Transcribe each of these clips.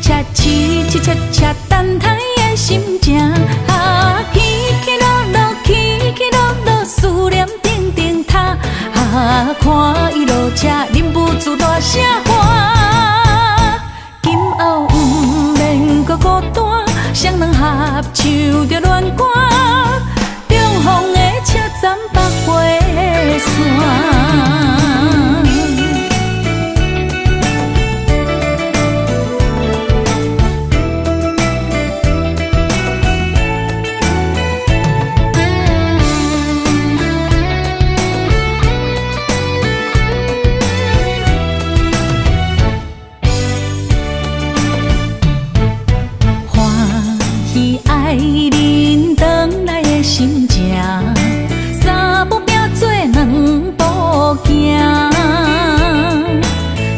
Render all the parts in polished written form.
切切，凄凄切切，等待的心情。啊，起起落落，起起落落，思念定定塔。啊，看伊落車，忍不住大聲喊。今後毋免閣孤單，雙人合唱著戀歌，中風的車站百花山。歡喜愛恁轉來的心情，三步併做兩步行，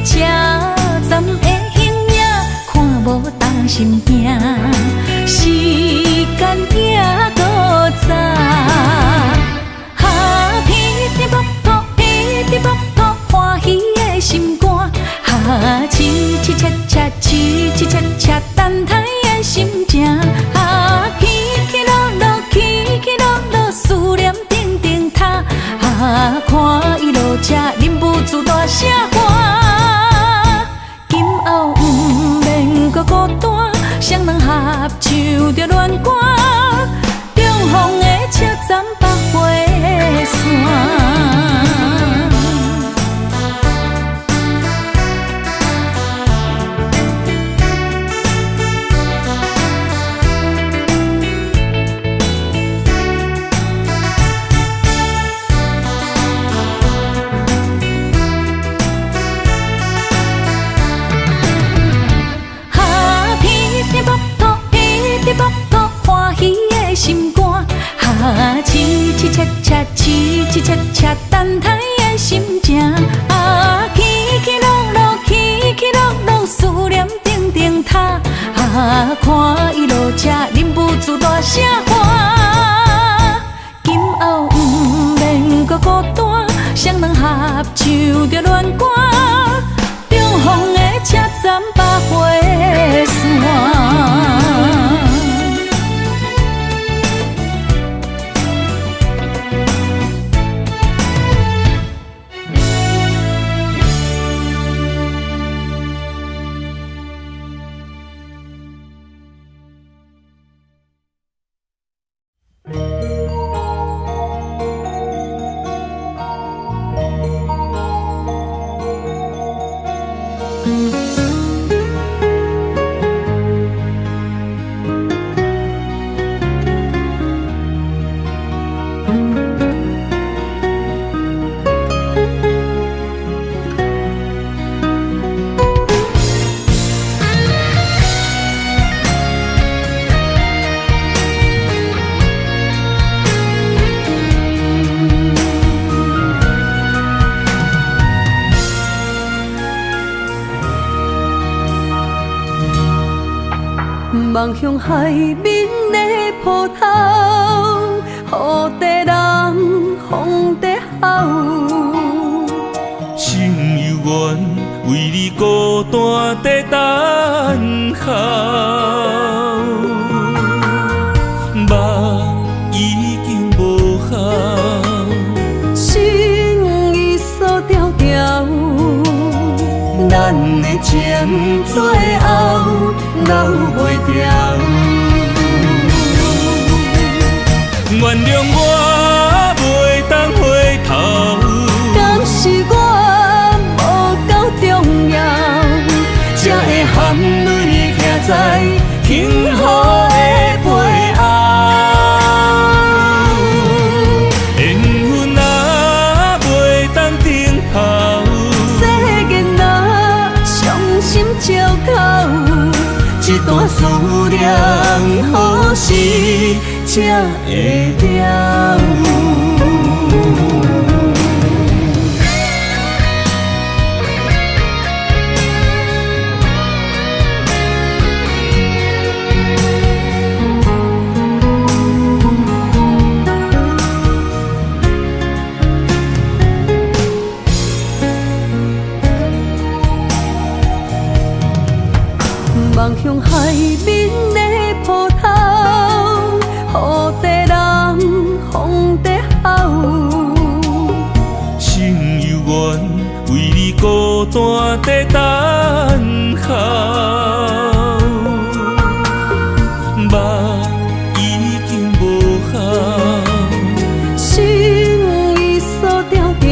車站的形影看無擔心驚，時間行閣早。哈，噼噼噗噗，噼噼噗噗，歡喜的心肝，哈，凄凄切切，凄凄切切，等待的心情。啊，起起落落，起起落落，思念定定塔。啊，看伊落車，忍不住大聲喊。今後毋免閣孤單，雙人合唱著戀歌，中風的車站百花山。哈，噼噼噗噗，噼噼噗噗，歡喜的心肝。哈，凄凄切切，凄凄切切，等待的心情。啊，起起落落，起起落落，思念定定塔。啊，看伊落車，忍不住大聲喊。今後毋免閣孤單，雙人合唱著戀歌，中風的車站百花山。望向海面的波涛，雨在人，风在吼。心犹原为你孤单在等候，梦已经无效，心已锁牢牢，咱的情最后留袂牢。原諒我袂當回頭，敢是我無夠重要，才會含淚徛在幸福的背後。緣分若袂當頂頭，世間若傷心借口，這段思念何時才會了？望望向海面的波涛，雨地南风在吼。心犹原为你孤单在等候，目已经无效，心已锁牢牢，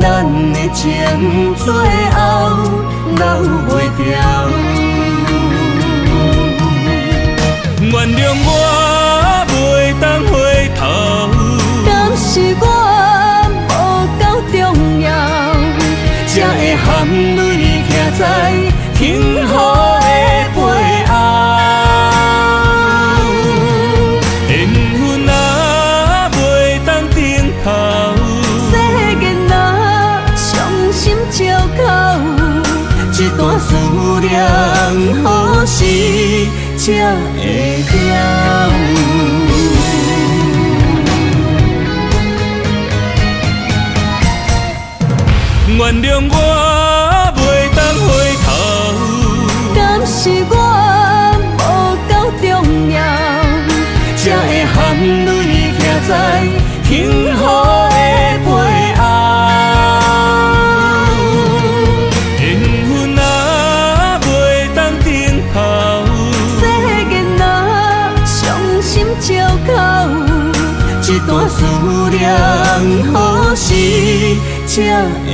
咱的情最后留袂牢。原谅我袂当回头，敢是我无够重要，才会含泪徛在幸福的背后。缘分啊，袂当顶头，世间啊，伤心借口，这段思念何时才会了？原谅我袂当回头，敢是我无够重要，才会含泪徛在幸福的背后。缘分啊，袂当顶头，世间啊，伤心借口，这段思念何时才会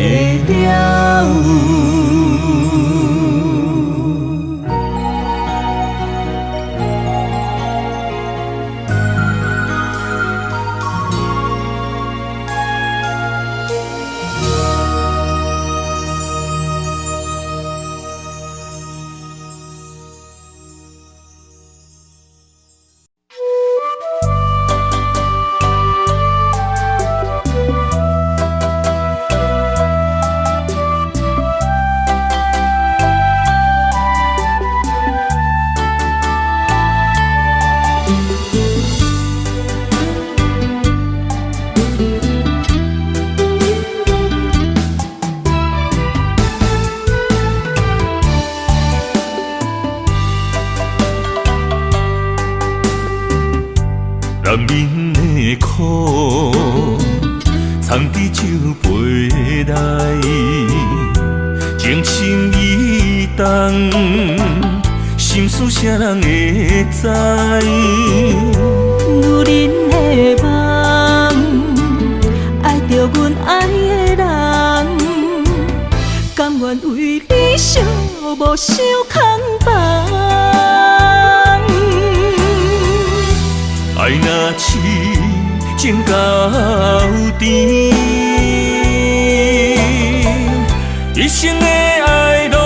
了？难眠的苦，藏伫酒杯内，情深意重，心事谁人会知？女人的梦，爱著阮爱的人，甘愿为你惜无相空房。爱若痴情到甜，一生的爱拢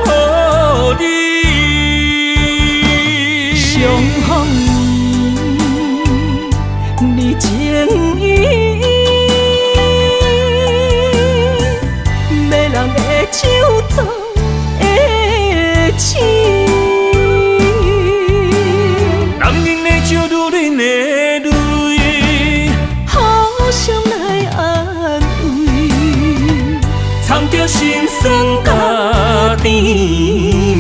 予你。相逢你情意，迷人的酒做的痴。男人的酒，女人的泪，互相来安慰，藏著心酸佮甜蜜。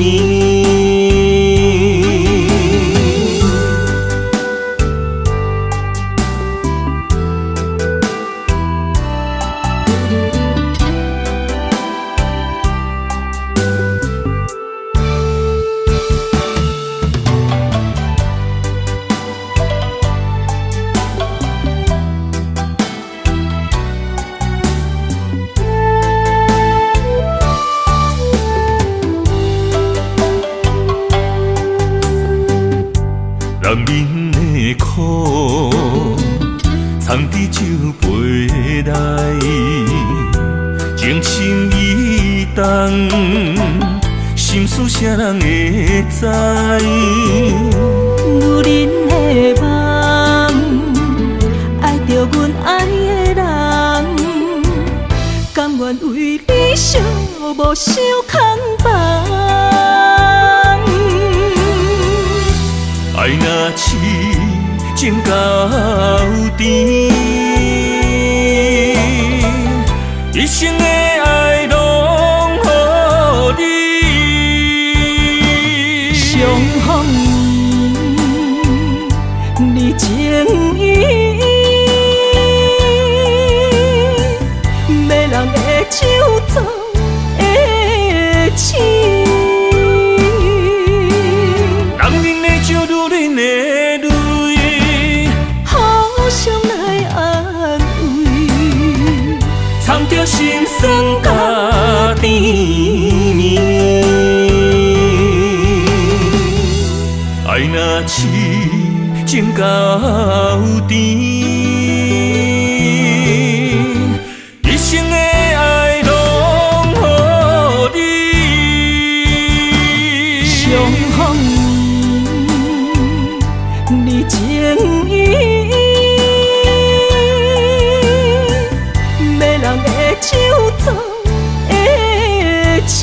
难眠的苦，藏伫酒杯内，情深意重，心事谁人会知？女人的梦，爱著阮爱的人，甘愿为你惜无相空房。爱若痴情到甜，一生的爱拢予你。情意，迷人的酒做的醒。男人的酒，女人的淚，互相來安慰，藏著心酸佮甜蜜。愛若痴，情到甜，一生的愛攏予你。相逢你情意，迷人的酒做的醒。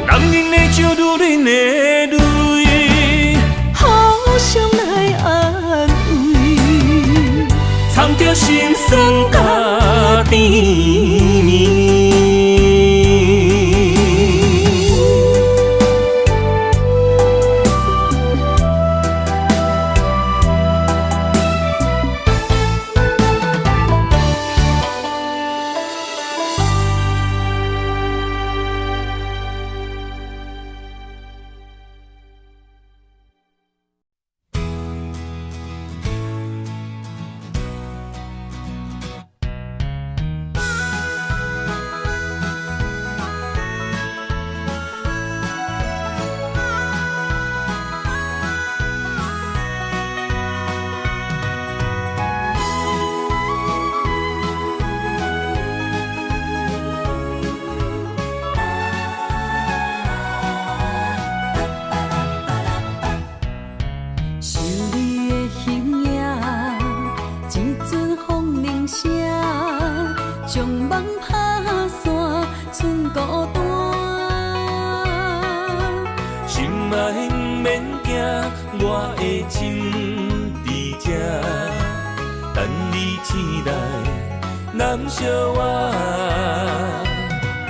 男人的酒，女人的淚，互相來安慰，藏著心酸佮甜蜜。想你的形影，一阵風鈴聲，將夢拍散，剩孤單。心愛免驚，我的心佇這，等你醒來，攬惜我。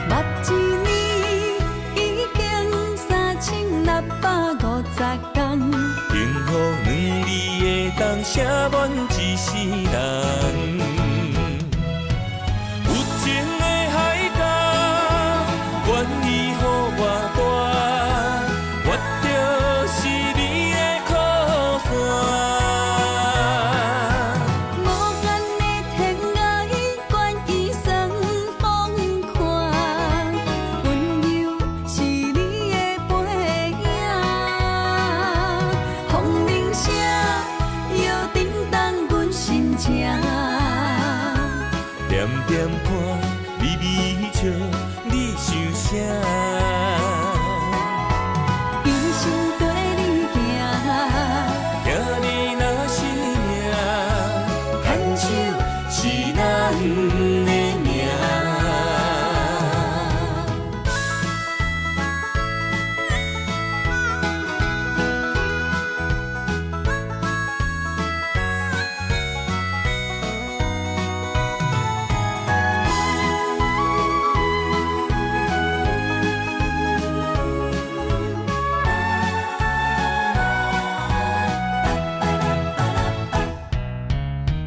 目一年已經3650天，幸福兩字會當寫滿一世人。有情的海角，願意予我帶，我就是你的靠山。無限的天涯，願意算風看，溫柔是你的背影。風鈴聲又震動阮心情。點點看，微微笑，你想啥？一生綴你行，聽你若是命，牽手是咱的命。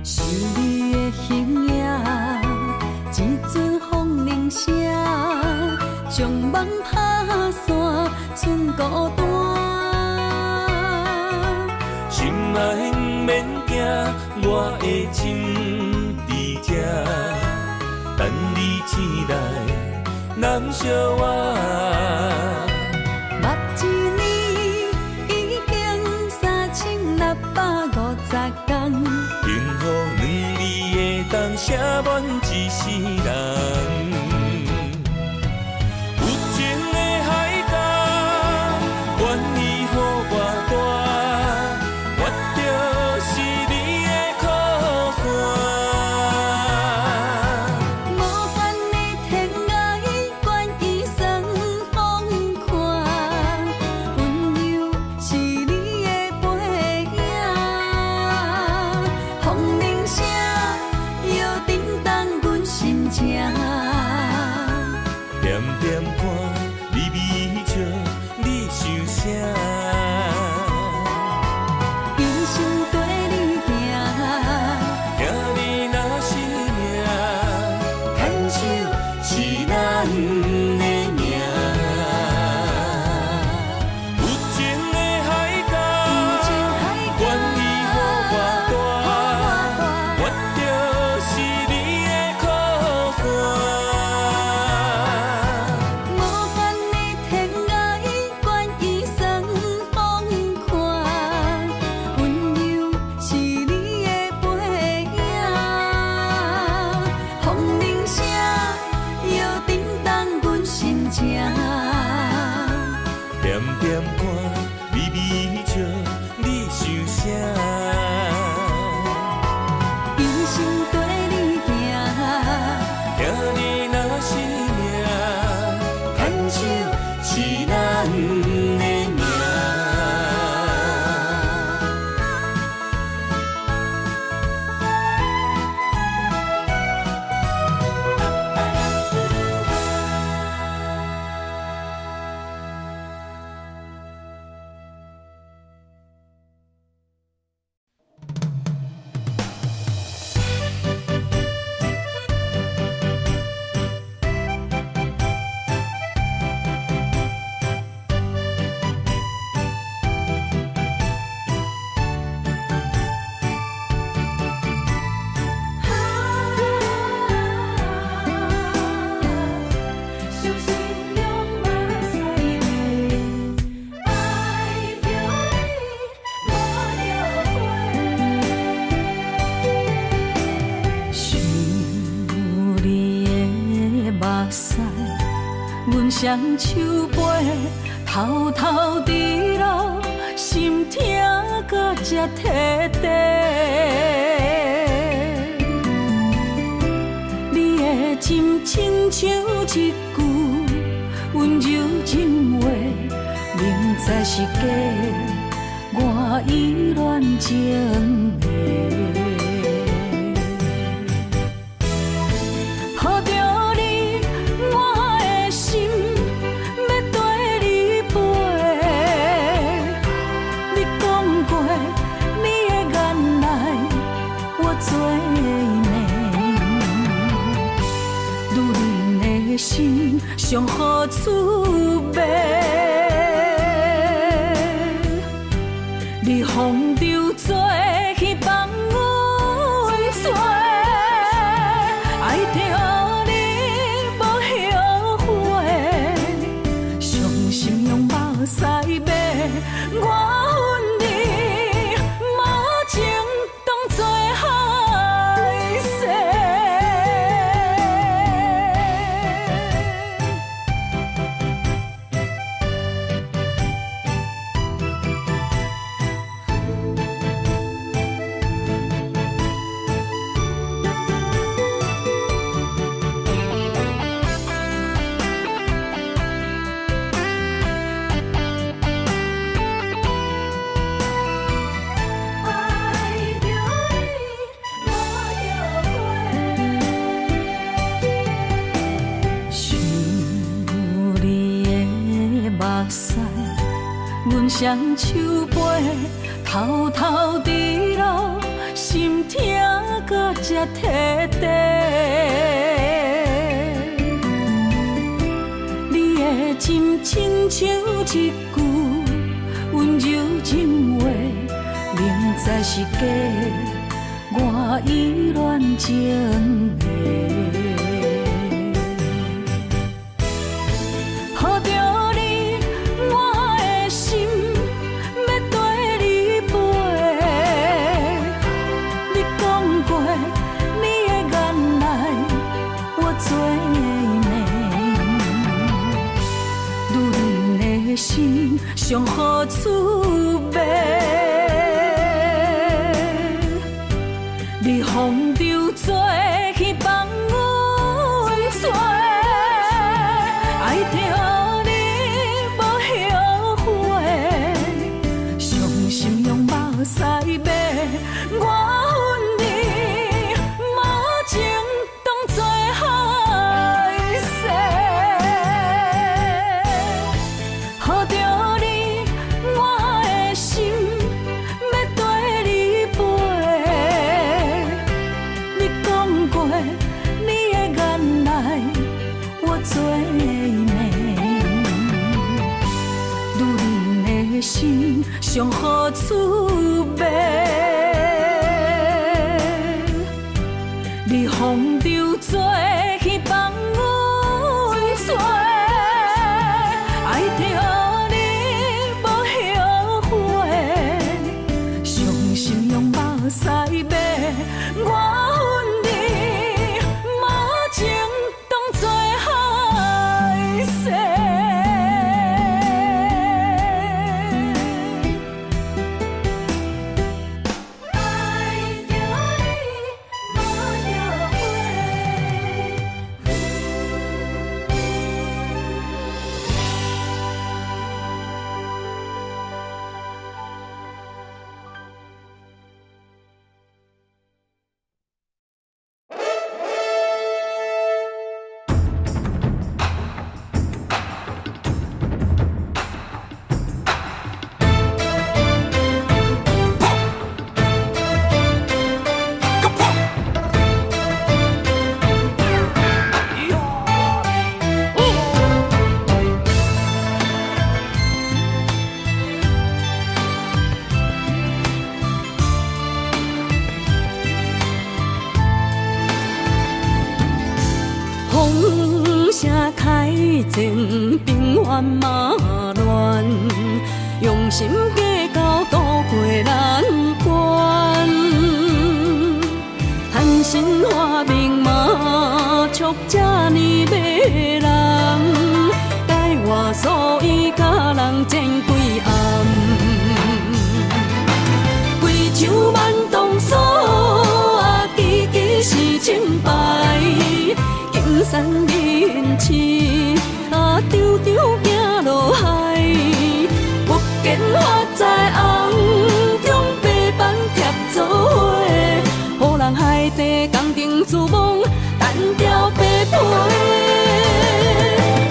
想你的形影，一陣風鈴聲，將夢拍散，剩孤單。心愛免驚，我的心佇這，等你醒來，攬惜我。目一年已經3650天，幸福兩字會當寫滿一世人。有情的海角，願意予我帶，我就是你的靠山。無限的天涯，願意算風看，溫柔是你的背影。風鈴聲又震動阮心情。屎，阮雙手背偷偷滴落，心疼到這徹底。你的情親像一句溫柔情話，明知是假，我依戀情迷。抱著你，我的心欲綴你飛。你講過，你的眼內我做暝。女人的心上好出賣，你風流做去放阮吹，愛著你無後悔，傷心用目屎抹，我恨你馬情當作海誓。愛著你無後悔，想你的目屎，阮雙手背偷偷滴落，心疼到這徹底。你的情親像一句溫柔情話，明知是假，我依戀情迷。抱著你，我的心欲綴你飛。你講過，你的眼內我做暝。女人的心上好出賣，你風流做去放阮吹，愛著你無後悔，傷心用目屎抹，我恨你馬情當作海誓。抱著你，我的心欲綴你飛。你講過，你的眼內我做暝。女人的心上好出賣，你風流做去放阮吹，愛著你無後悔，傷心用目屎抹，我恨你馬情當作海誓。愛著你無後悔。風聲開戰，平原嘛亂，用心計較渡過難關。貪心發明嘛，笑這呢迷所以佮人戰幾暗。規場慢動作啊，支支是清白，金山銀翅啊，張張行落海，福建發財紅中白板貼做伙，予人海底工程珠網單調白皮。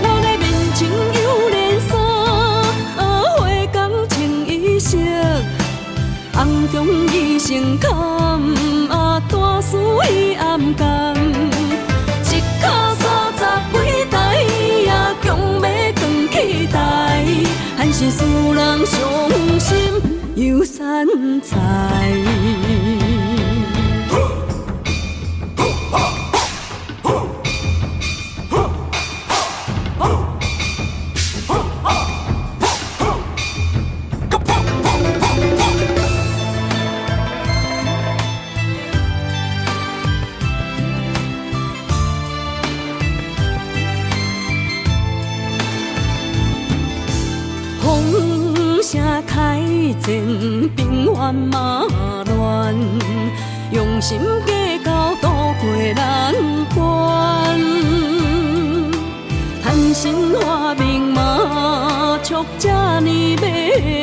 我的面穿幽連衫，啊，花工穿衣色，紅中醫生坎啊，大師伊暗共，一跤三十幾台啊，強欲扛起台，還是使人傷心又散財。風聲開戰，平原嘛亂，用心計較渡過難關。貪心發明嘛，笑這呢迷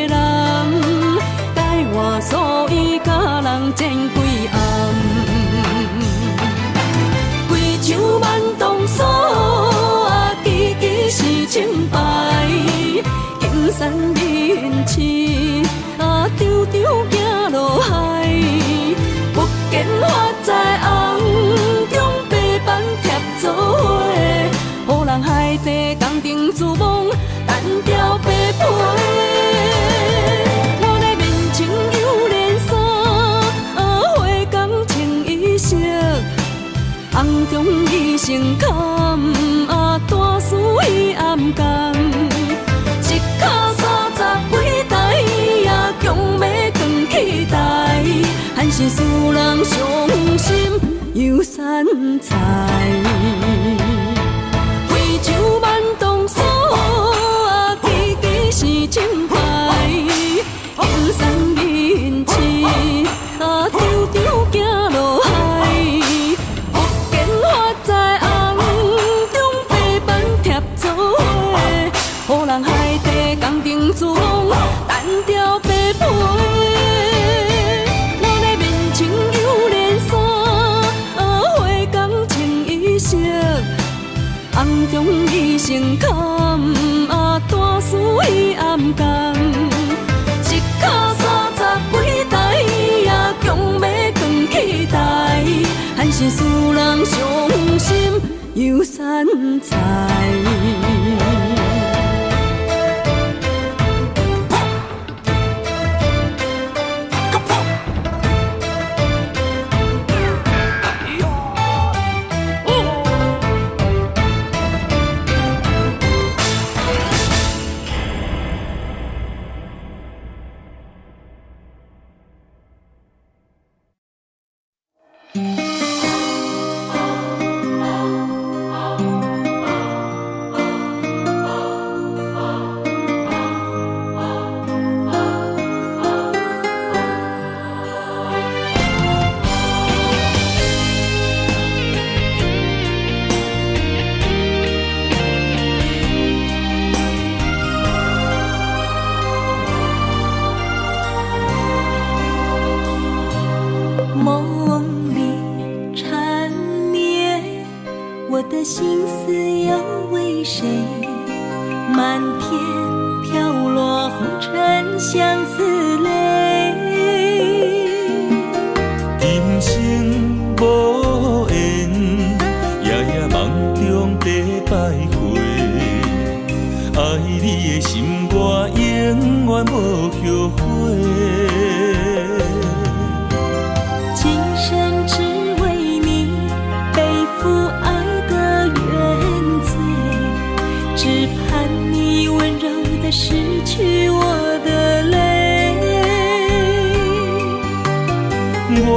人，改換所以佮人戰幾暗。規場慢動作啊，支支是清白，金山銀翅啊，張張行落海，福建發財紅中白板貼做伙，予人海底工程珠網單調白皮。我的面穿幽連衫，啊，花工穿衣色，紅中醫生坎啊，大師伊暗共，一跤三十幾台啊，強欲扛起台，還是使人傷心又散財。規場慢動作啊，支支是清白，金山銀翅啊，張張行落海，福建發財紅中白板貼做伙，予人海底工程珠網單調白皮。我的面穿幽連衫，啊，花工穿衣色，紅中醫生坎啊，大師伊暗共，一跤三十幾台啊，強欲扛起台，還是使人傷心又散財。夢裡纏綿，我的心思又為誰？漫天飄落紅塵相思淚。今生無緣，夜夜夢中在徘徊。愛你的心，我永遠無後悔。今生只為你背負愛的原罪，只盼你溫柔的拭去我的淚。我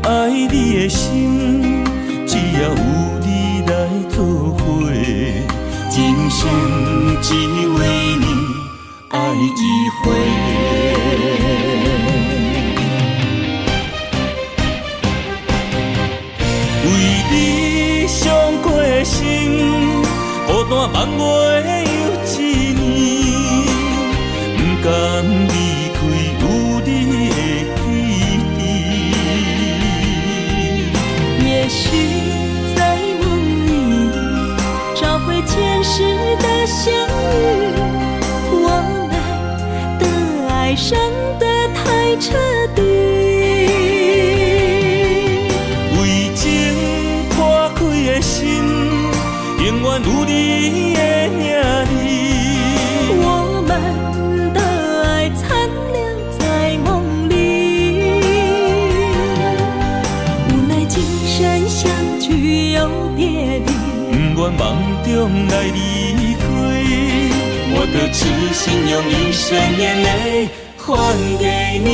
愛你的心，只要有你來做伙，今生只為單夢袂又一暝，不甘離開有你的基地。也許在夢裡找回前世的相遇，我們的愛傷得太徹底。為情破開的心，永遠有你的名字。我們的愛殘留在夢裡，無奈今生相聚又別離。不願夢中來離開，我的痴心用一生眼淚還給你。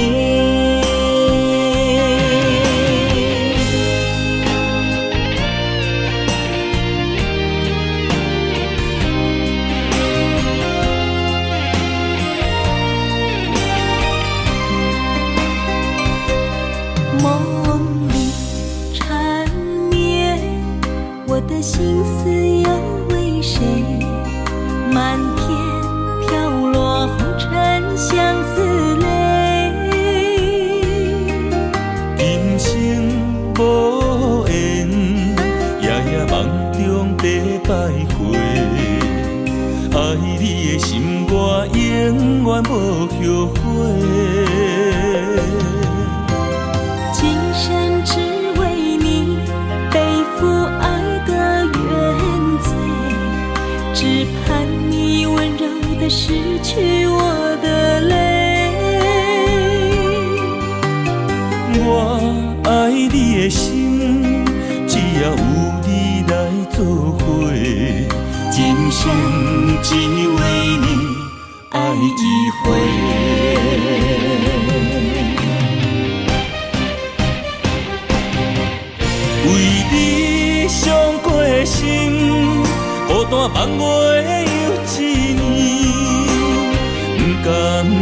夢裡纏綿，我的心思又為誰？漫天飄落紅塵相思淚。今生無緣，夜夜夢中在徘徊。愛你的心，我永遠無後悔。今生只為你背負愛的原罪，只盼你溫柔地拭去我的淚。我愛你的心，只要有你來作伙，今生只為你愛一回。為你傷過的心，孤單夢袂又一暝，不甘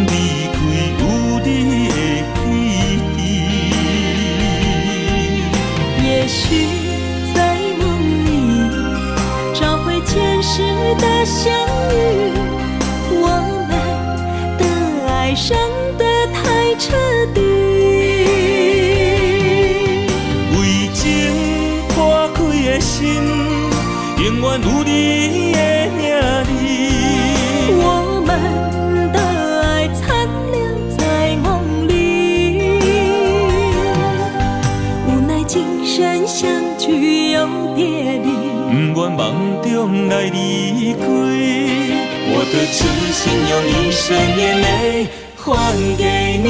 離開有你的基地。也許在夢裡找回前世的相遇，我們的愛傷得太徹底。為情破開的心，永遠有你的名字。我們的愛殘留在夢裡，無奈今生相聚又別離。不願夢中來離開，我的痴心用一生眼淚還給你。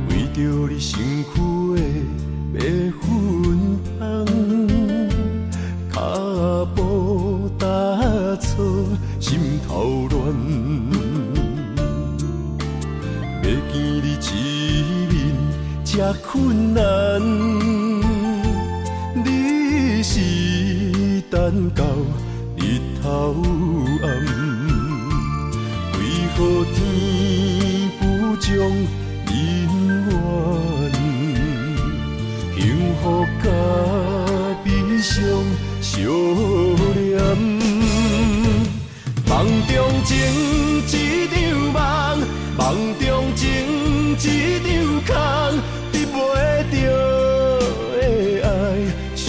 為著你身軀的白粉香，跤步踏錯，心頭亂。欲見你一面這困難，你是等到日頭暗，為何天不將姻緣，幸福佮悲傷相連。夢中情一場夢，夢中情一場空，得袂著的愛，傷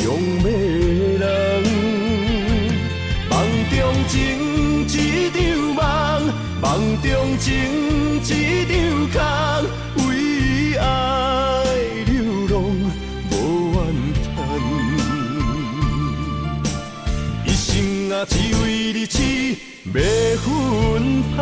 情一場空，為愛流浪無怨嘆。一生啊，只為你痴迷芬芳。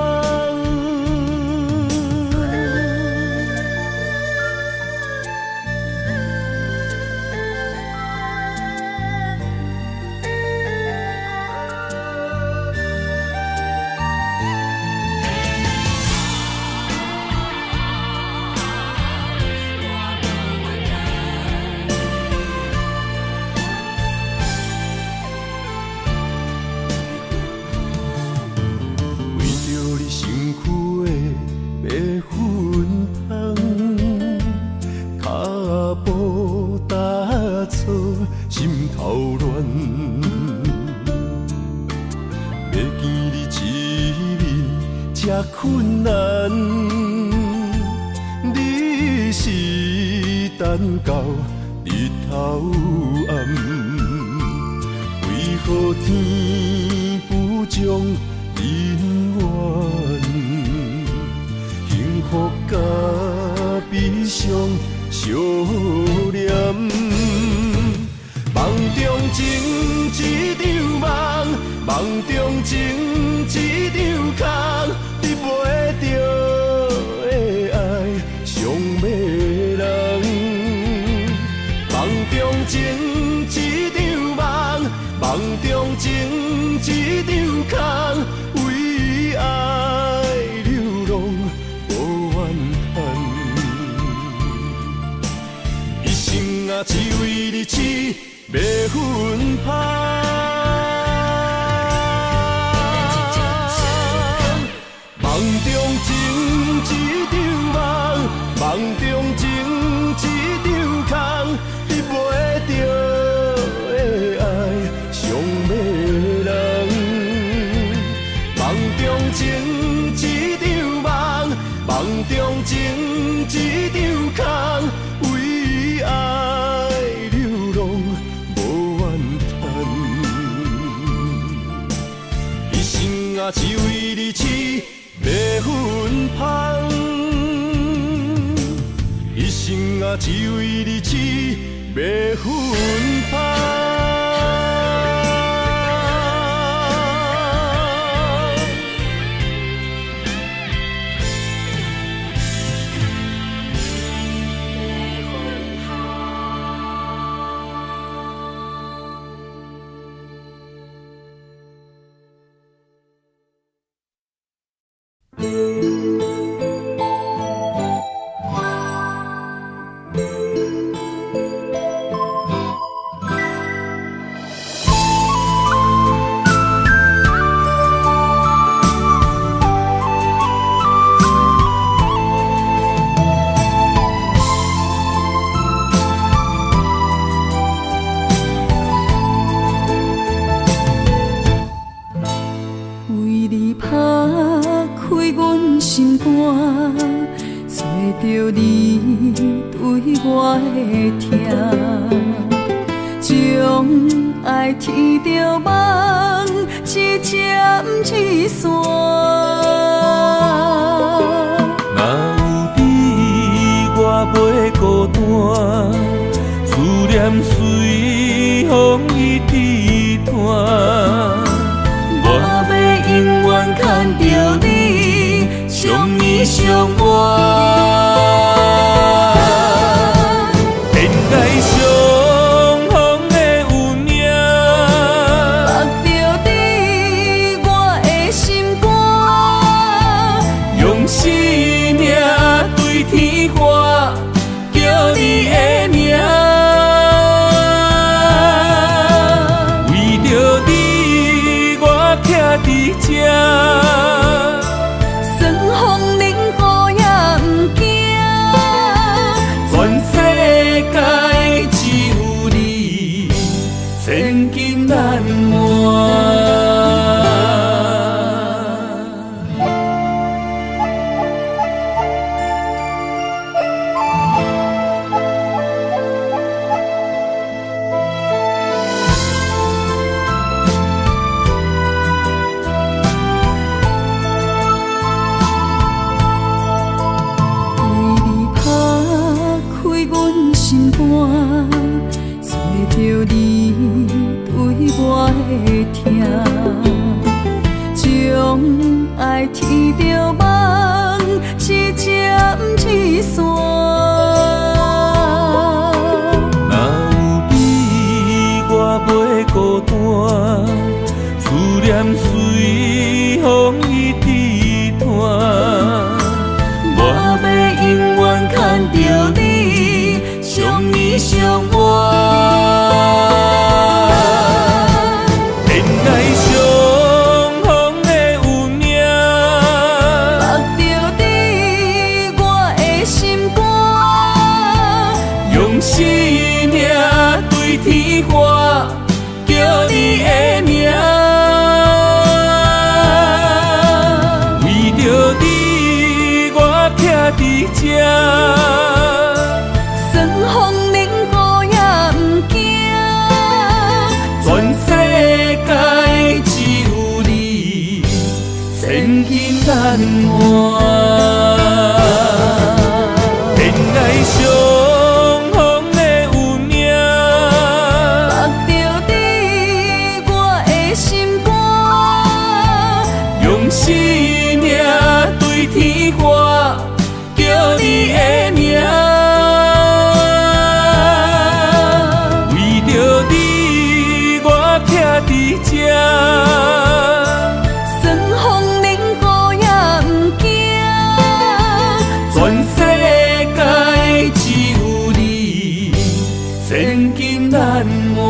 為著你身軀的白粉香，跤步踏錯，心頭亂。欲見你一面這困難，你是等到日頭暗，為何天不將姻緣？幸福佮悲傷相連。夢中情一場夢，夢中情一場空，得袂著的愛傷迷人。夢中情一場夢，夢中情一場空，為愛流浪無怨嘆。一生啊，只為你痴迷芬芳。夢中情一場夢，夢中情一場空，得袂著的愛傷迷人。夢中情一場夢，夢中情一場空，為愛流浪無怨嘆。一生啊，只為你痴迷芬芳。一生啊，只為你痴迷芬芳。為你拍開阮心肝，找著你對我的疼，將愛天著夢一針一線。若有你，我袂孤單，思念隨風一直傳。我欲永遠牽著你，相依相伴。天涯相逢的有影，縛著你我的心肝，用生命對天喊，叫你的名。為著你，我徛佇這。霜風冷雨也毋驚。肝，揣著你對我的疼，將愛天著夢一針一線。若有你，我袂孤單，思念隨風一直傳。我欲永遠牽著你，相依相伴。天涯相逢的運命，縛著你我的心肝，用生命對天喊，叫你的名。為著你，我徛佇這。算風淋雨也毋驚。全世界只有你，千金難換。天涯相逢的運命，縛著你我的心肝，用生命對天喊，叫你的名。為著你，我徛佇這。算風淋雨也毋驚。全世界只有你，千金難換。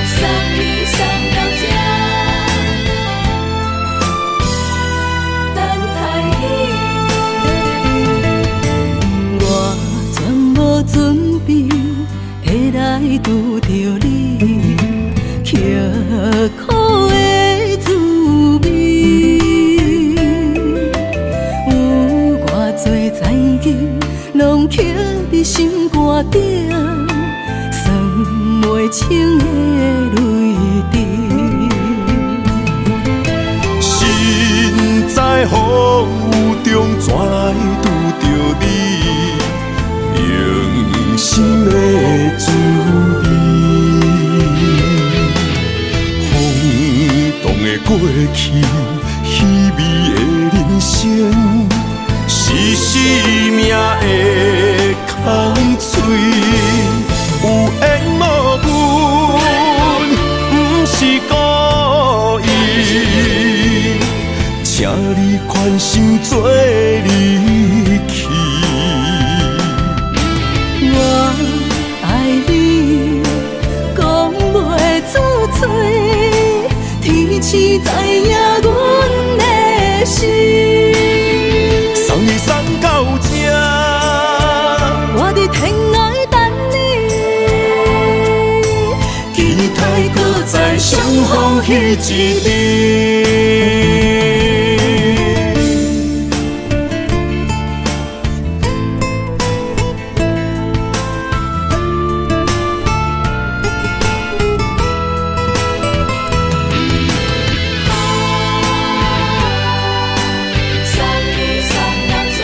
送你送到這，等待你。我全無準備會來拄著你，刻苦的滋味，有偌濟残金攏刻佇心肝頂，算袂清的淚滴。身在風雨中，怎來拄著你？用心的滋味。風動的過去，稀微的人生，是生命的空喙。有緣無分，毋是故意。請你寬心做離去。我愛你，講袂出嘴，天星知影阮的心。送你送到這，我佇天涯等你，期待閣再相逢彼一日。送你送到這，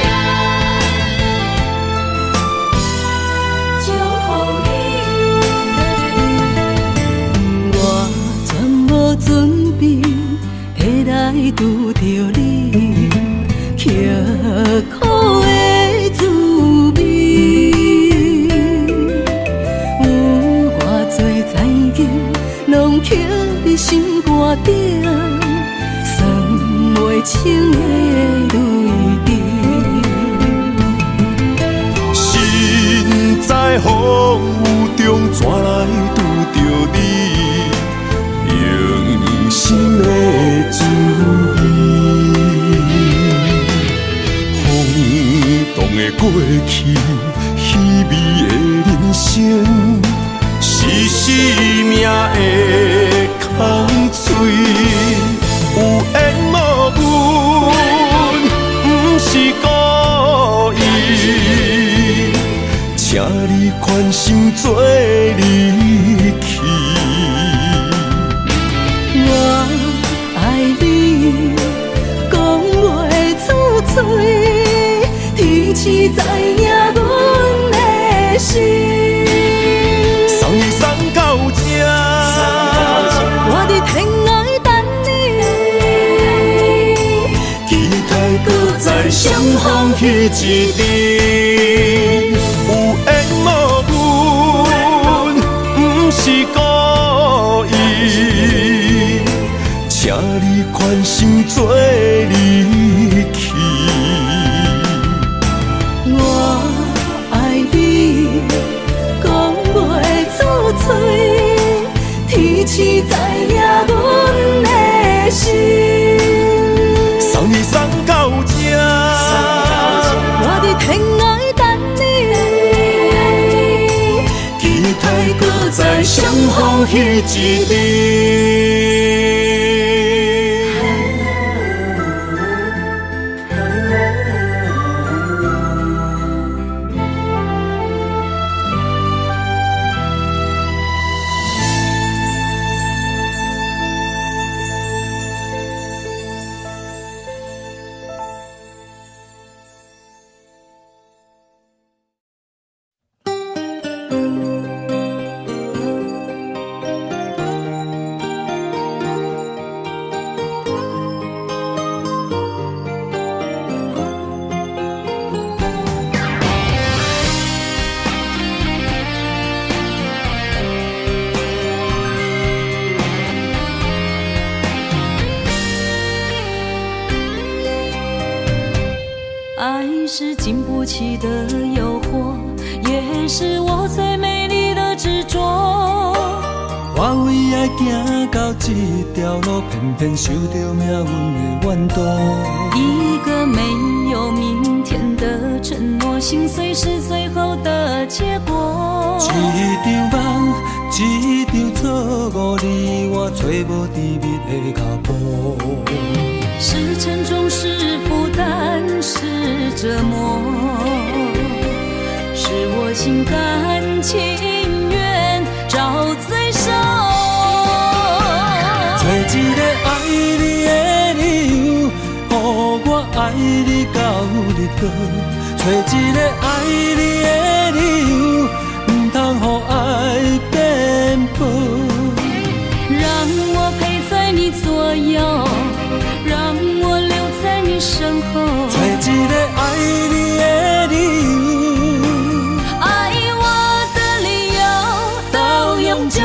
祝福你。我全無準備會來拄著你，刻苦的滋味。有偌濟殘金攏刻佇心肝頂，算袂清的淚滴。身在風雨中，怎來拄著你？用過去，稀微的人生，是生命的空喙。有緣無分，毋是故意，請你寬心做離去。我愛你，講袂出嘴，天時知影阮的心。送你送到這，我佇天涯等你，期待閣再相逢彼一日。有緣無分，毋是故意，請你寬心做離去。我愛你，講袂出嘴，天時知影阮的心。送你送到這，我佇天涯等你，期待閣再相逢彼一日。愛是經不起的誘惑，也是我最美麗的執着。我為愛行到這條路，偏偏受著命運的怨毒。一個沒有明天的承諾，心碎是最後的結果。一場夢，一場錯誤，你我揣無甜蜜的腳步。是沉重，是負擔，是折磨，是我心甘情願找罪受。找一個愛你的理由，予我愛你到日落。找一個愛你的理由，毋通予愛變薄。讓我陪在你左右，讓我留在你身後。找一個愛你的理由，愛我的理由到永久。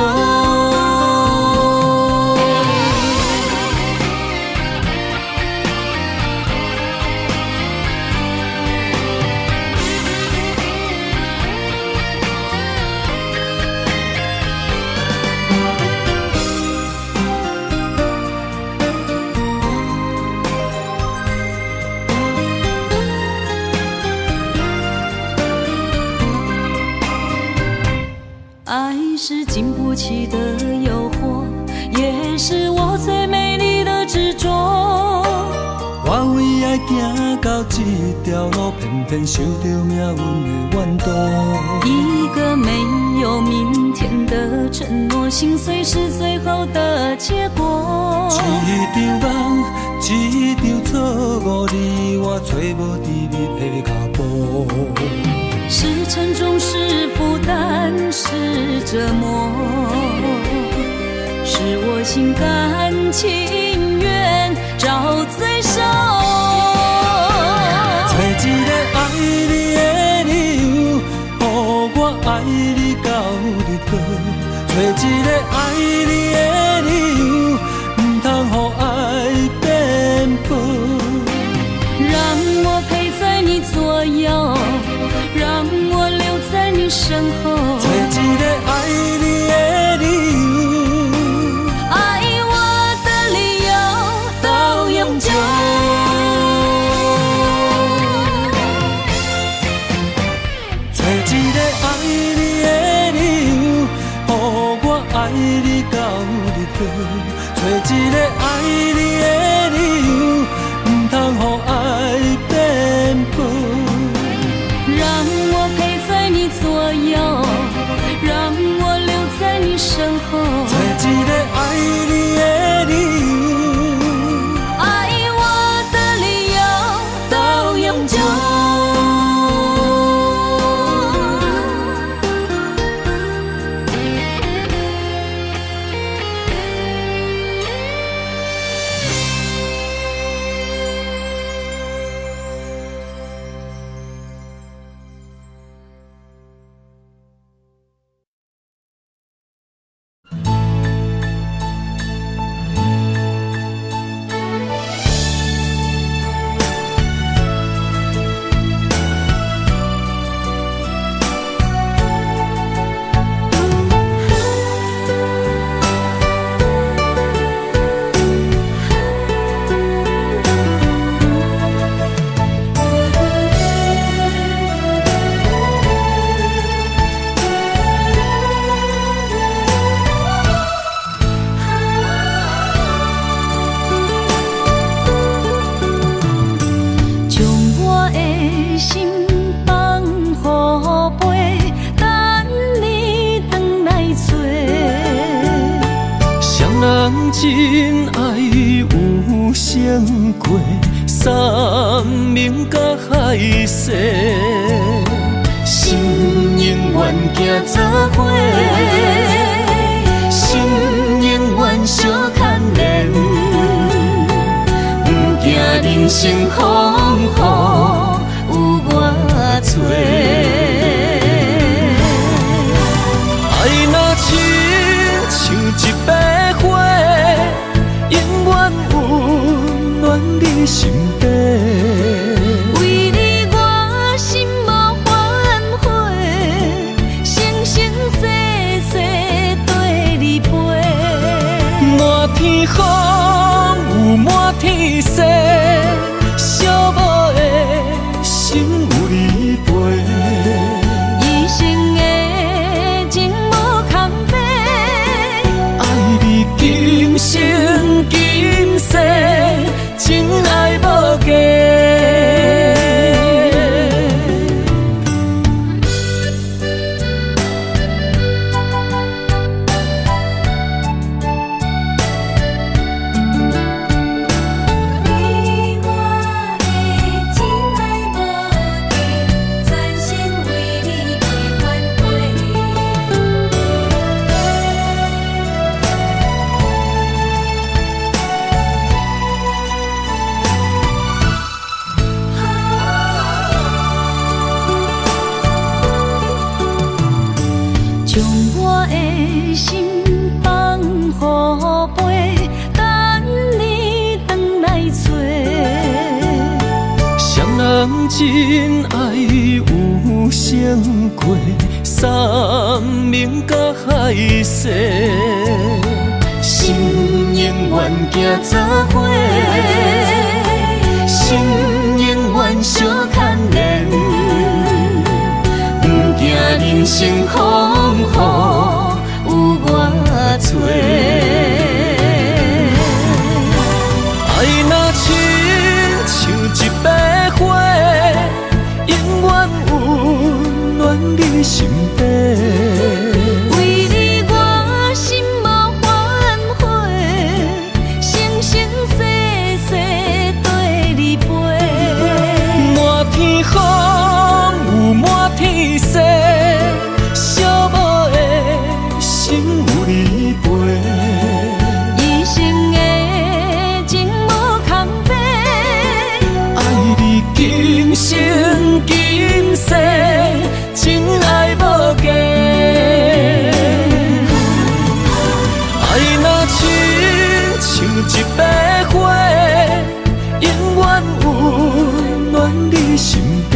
愛是經不起的誘惑，也是我最美麗的執着。我為愛行到這條路，偏偏受著命運的怨毒。一個沒有明天的承諾，心碎是最後的結果。一場夢，一場錯誤，你我揣無甜蜜的腳步。是沉重，是負擔，是折磨，是我心甘情願找罪受。找一個愛你的理由，予我愛你到日落。找一個愛你的理由，毋通予愛變薄。讓我陪在你左右，讓我留在你身後。找一個愛你的理由，愛我的理由到永久。你的理由，毋通予愛變薄。讓我陪在你左右，讓我留在你身後。找一个愛你的理由，愛我的理由到永久。將我的心放予飛，等你轉來揣。誰人真愛有成過，山盟佮海誓，心永遠行做伙，心永遠相牽連，毋驚人生風雨有偌濟。愛若親像一百花，永遠溫暖你心底。為你我心無反悔，生生世世綴你陪。滿天風雨滿天星，寂寞的心有你陪。一生的情無空白，愛你今生今世，真愛無假。你我的情愛無假，全心為你袂反悔。將我的心放予飛，等你轉來揣。誰人真愛有成過，山盟佮海誓，心永遠行做伙，心永遠相牽連，毋驚人生風雨有偌濟。愛若親像一百花，永遠溫暖你心底。為你我心無反悔，生生世世綴你陪。滿天風雨滿天星，寂寞的心有你陪。一生的情無空白，愛你今生今世，真愛無假。愛若親像一百花，永遠溫暖你心底。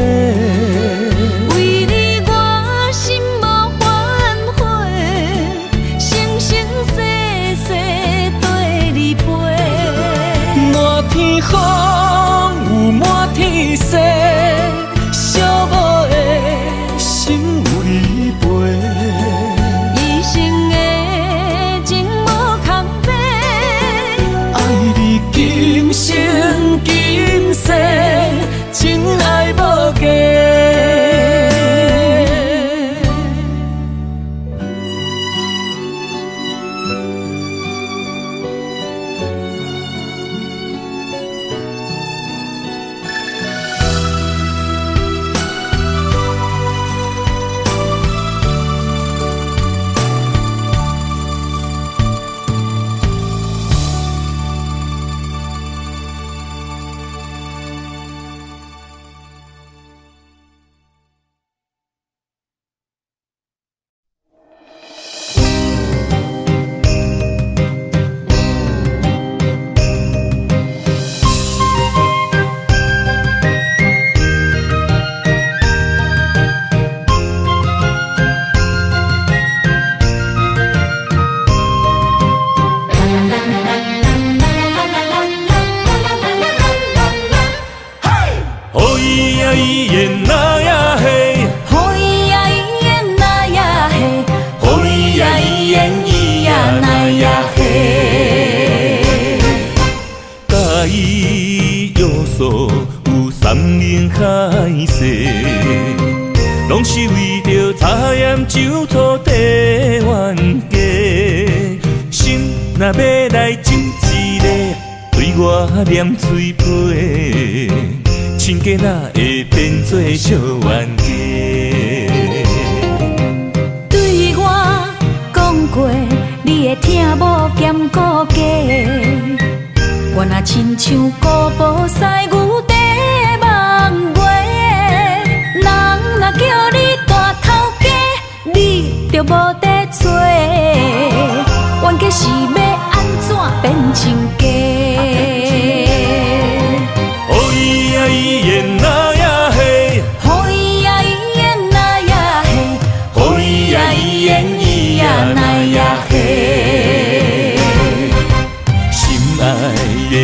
為你我心無反悔，生生世世綴你陪。滿天風雨滿天星，寂寞的心有你陪。一生的情無空白，愛你今生今世，情愛無價。念嘴皮，亲家哪会变做小冤家？对我讲过，你的疼无兼顾价。我若亲像古堡西牛伫梦话，人若叫你大头家，你就无得揣。冤家是欲按怎变亲家？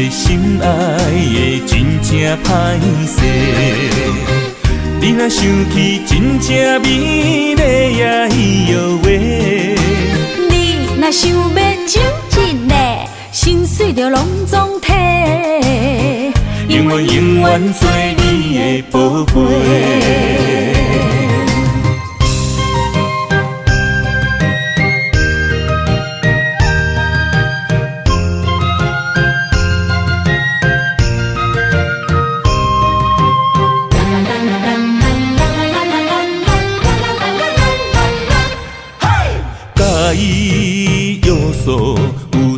心爱的真正歹势，你若想起真正美丽呀哟喂。你若想欲斟一个，心碎就拢总提，永远永远做你的宝贝。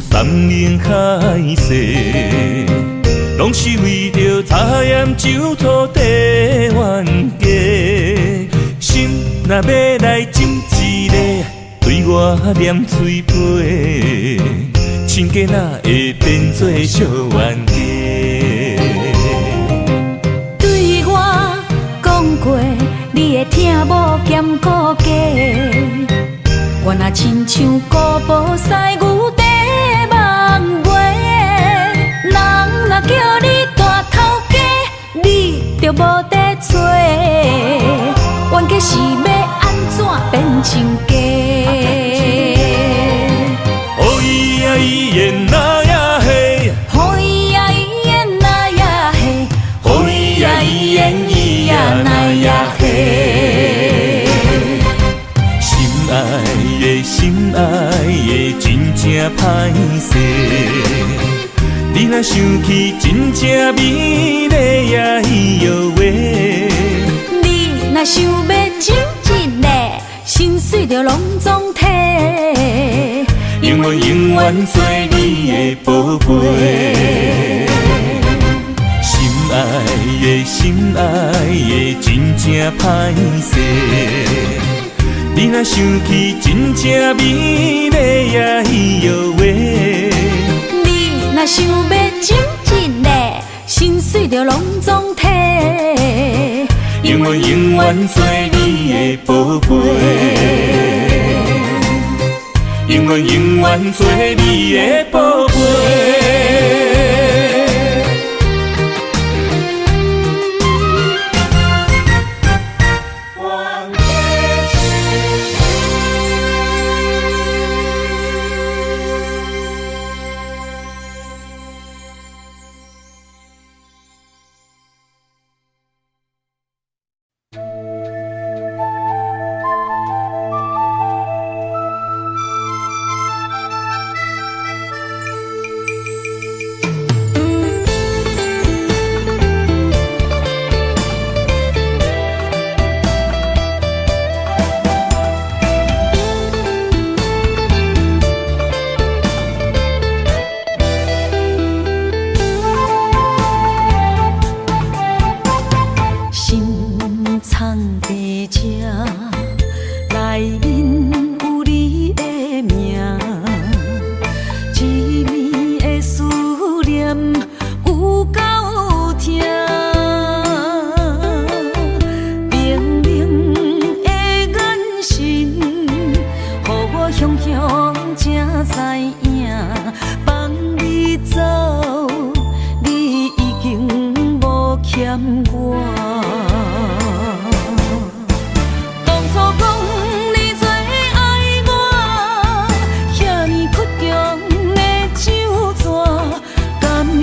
山盟海誓，攏是為著柴鹽酒醋茶冤家。心若欲來斟一个，對我念喙皮，親家哪會變做小冤家？對我講過，你的疼無兼顧價。我若親像古堡西牛佇夢話，人若叫你大頭家，你就無得揣。冤家是欲按怎變親家？哦咿呀咿耶那呀嘿，哦咿呀咿耶那呀嘿，哦咿呀咿耶咿呀那呀嘿。心愛的心愛的，真正歹勢。你若想起真正美麗呀哟喂，你若想欲斟一个，心碎就攏總提，永遠永遠做你的寶貝。心愛的心愛的，真正歹勢。你若想起真正美麗呀哟喂，你若想欲斟一个，心碎就攏總提，永遠永遠做你的寶貝，永遠永遠做你的寶貝。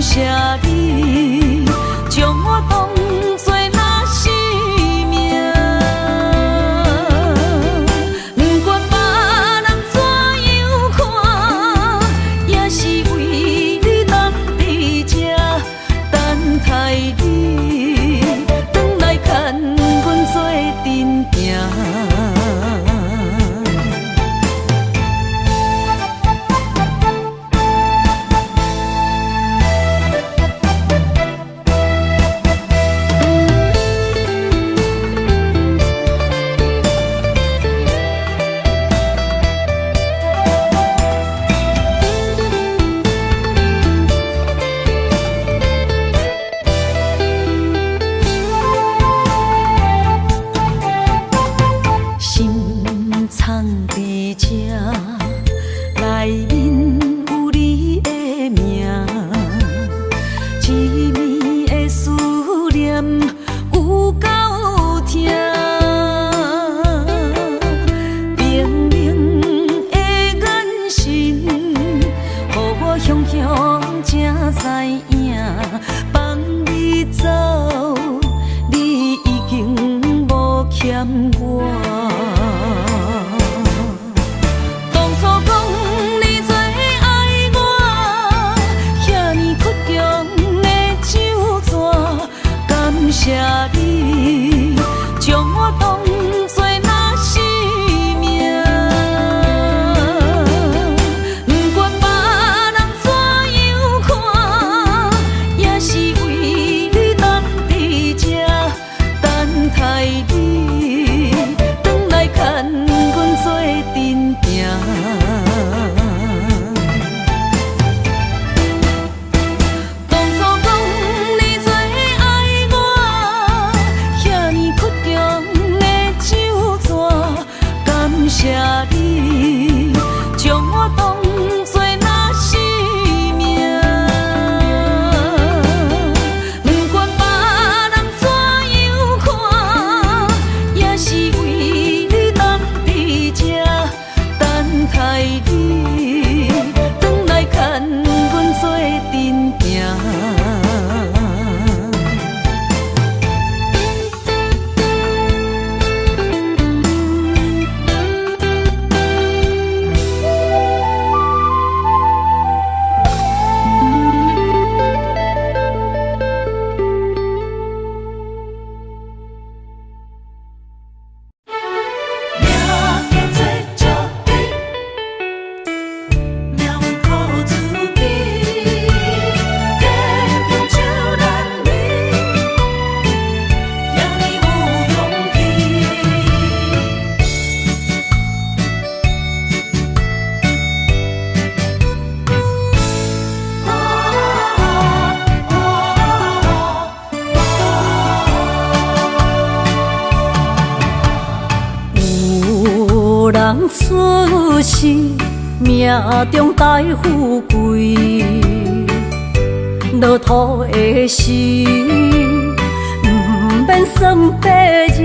謝你，將我當作若是命。不管別人怎樣看，也是為你等佇這，等待你轉來牽阮做陣行。心藏佇這，內面有你的名，一暝的思念有夠疼，冰冷的眼神，予我雄雄才知影，放你走，你已經無欠我。當初講你最愛我，遐爾倔強的酒紙，感謝你將我當作若是命。不管別人怎樣看，也是為你等佇這，等待你轉來牽阮做陣行。當初講你最愛我，遐爾倔強的酒紙，感謝你將我當作若是命。不管別人怎樣看，也是為你等佇這，等待你轉來牽阮做陣行。命叫做石猪，命靠自己，坚强像男儿，遐尔有勇氣。有人出世命中帶富貴，落土的時毋免算八字。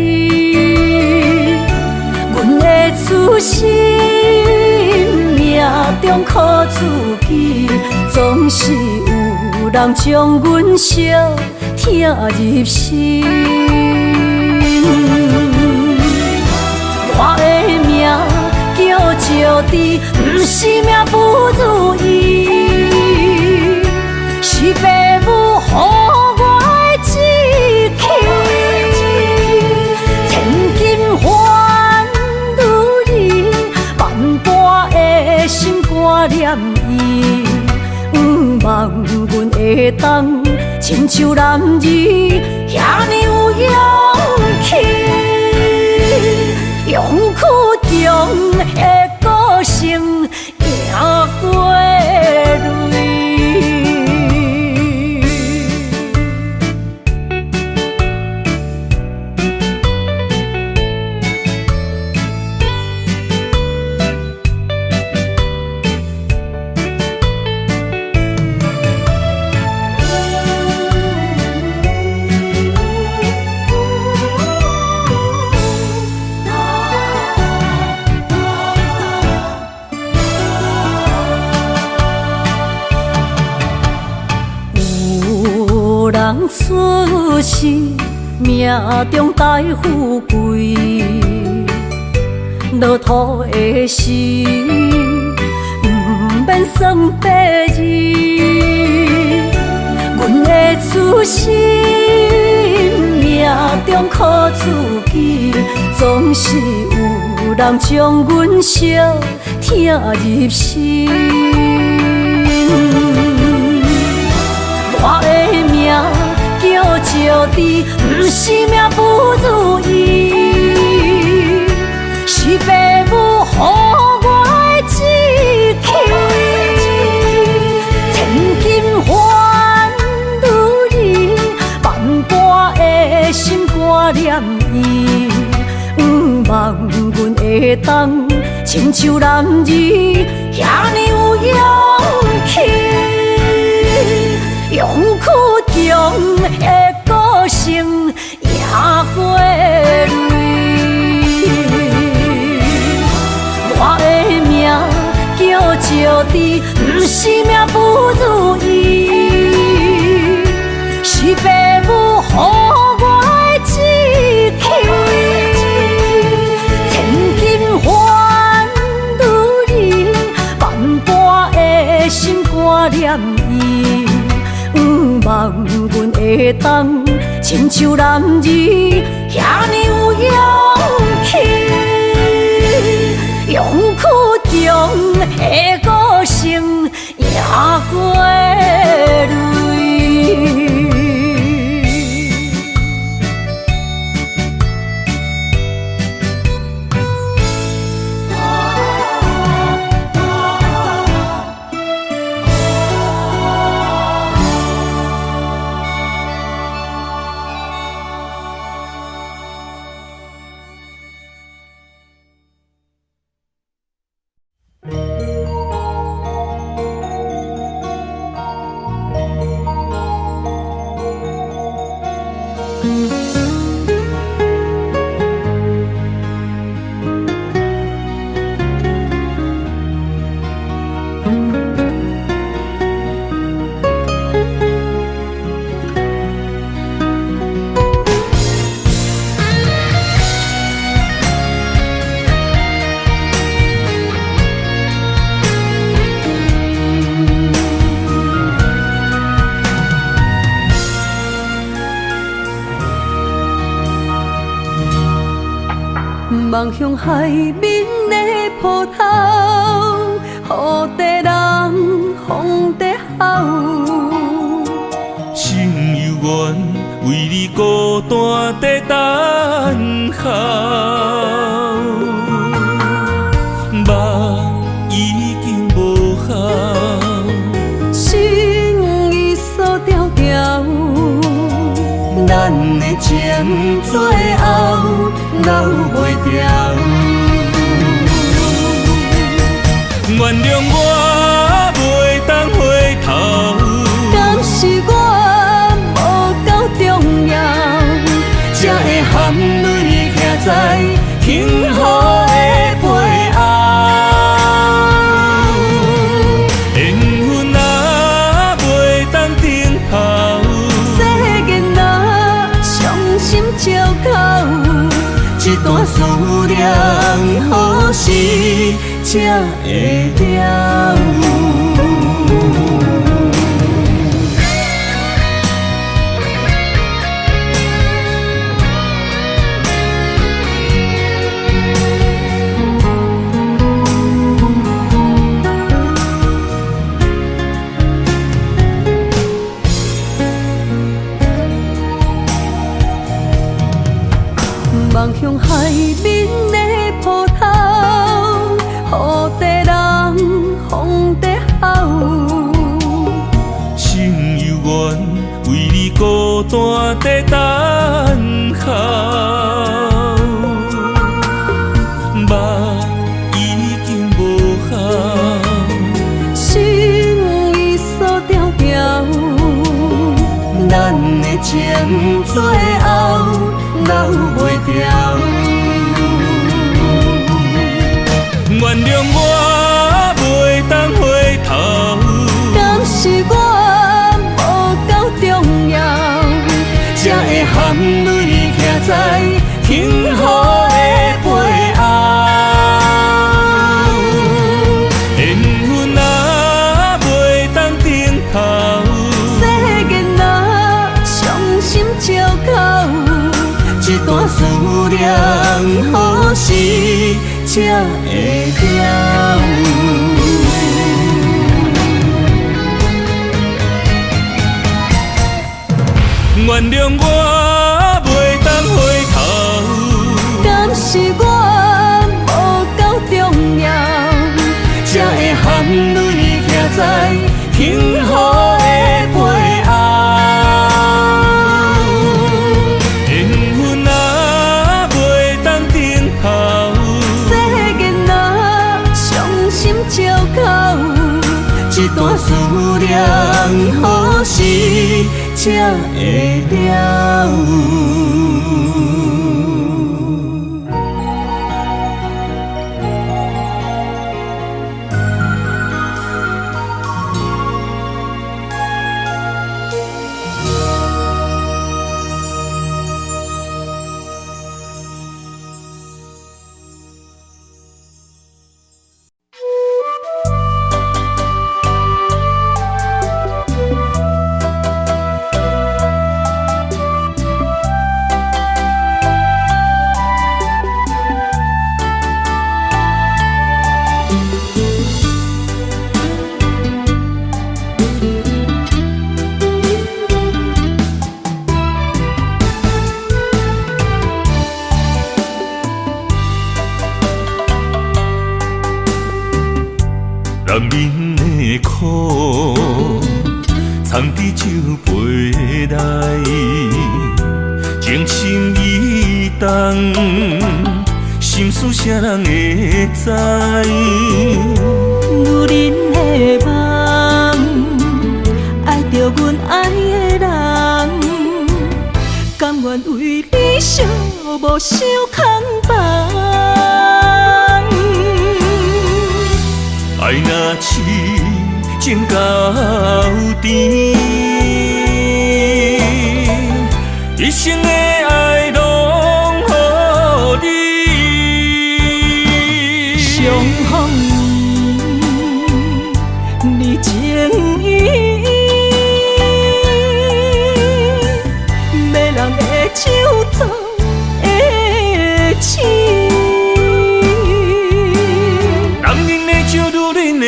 阮的出身命中靠自己，總是有人將阮相疼入心。我的命叫石豬，毋是命不如意，是爸母予我的志氣。千金換女兒，萬般的心肝念伊，毋望阮會當親像男兒，遐爾有勇氣。用倔強的個性贏過淚。人出世，命中帶富貴，落土的時，毋免算八字。阮的出身，命中苦自己，總是有人將阮相疼入心。我的名叫石智，毋是命不如意，是爸母予我的志氣。千金還女兒，萬般的心肝念伊，向望阮會當親像男兒，遐爾有勇氣。勇氣強的個性贏過淚。我的名叫石智，毋是命不如意，是爸母予我的志氣。千金還女兒，萬般的心肝念伊。向望阮會當親像男兒，遐爾有勇氣。勇氣強的個性贏過淚。望向海面的波涛，雨在人，风在吼。心犹原为你孤单在等候，梦已经无效，心已锁牢牢。咱的情最后留袂牢。原諒我袂當回頭，敢是我無夠重要，才會含淚徛在幸福的背後。緣分啊，袂當頂頭，世間啊，傷心借口，這段思念何時才會了？望向海面的波涛，雨在人，风在吼。心犹原为你孤单在等候，梦已经无效，心已锁牢牢。咱的情最后留袂牢。原諒我袂當回頭，敢是我無夠重要，才會了。原諒我袂當回頭，敢是我無夠重要，才會含淚徛在幸福的背後。緣分啊，袂當等候，世間啊，傷心照哭，這段思念何時才會了？男人的苦，藏伫酒杯内，情深意重，心事啥人会知？女人的梦，愛著阮愛的人，甘願為你寂寞守空房。愛若痴情到甜，一生的愛攏予你。相逢你情意，迷人的酒总會醒。男人的酒，女人的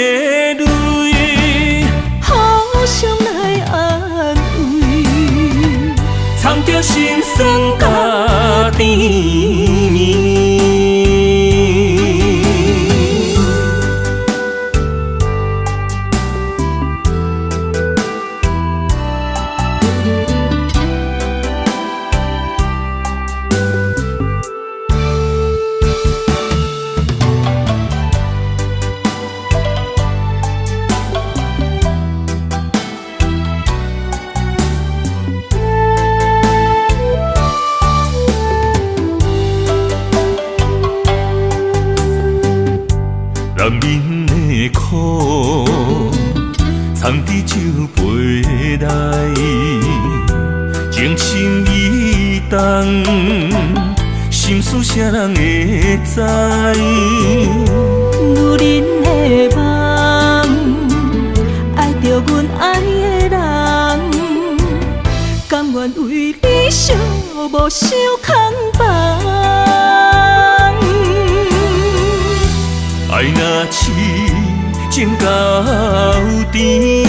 淚，互相來安慰，藏著心酸佮甜蜜。男人的苦，藏伫酒杯內，情深意重，心事啥人會知？女人的夢，愛著阮愛的人，甘願為你寂寞守空房。愛若痴情到甜，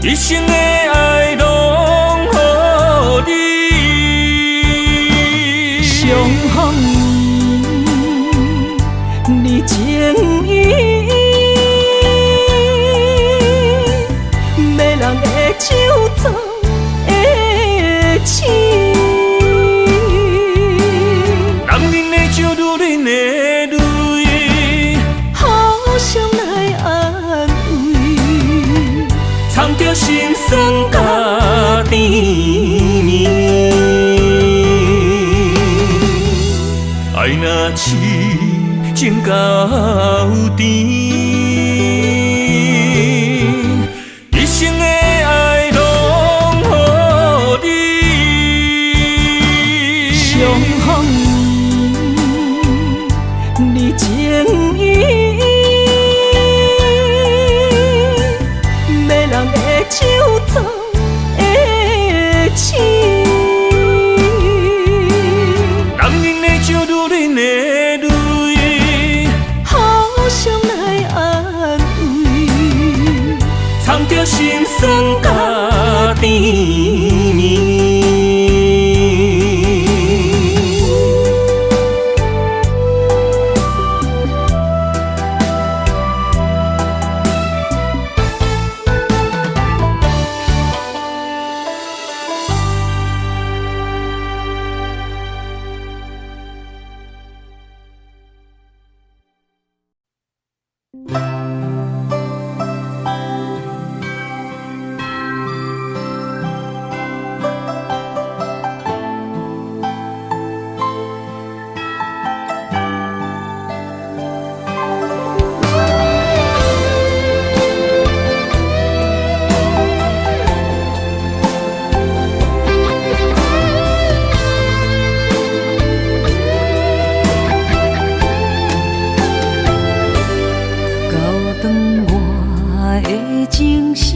一生的愛攏予你。相逢你情意，迷人的酒總會醒。男人的酒，女人的淚，互相來安慰，藏著心酸佮甜蜜。愛若痴情到甜，一生的愛攏予你。相逢你情意，迷人的酒總會醒。男人的酒，女心酸甲甜蜜。到断我的情声，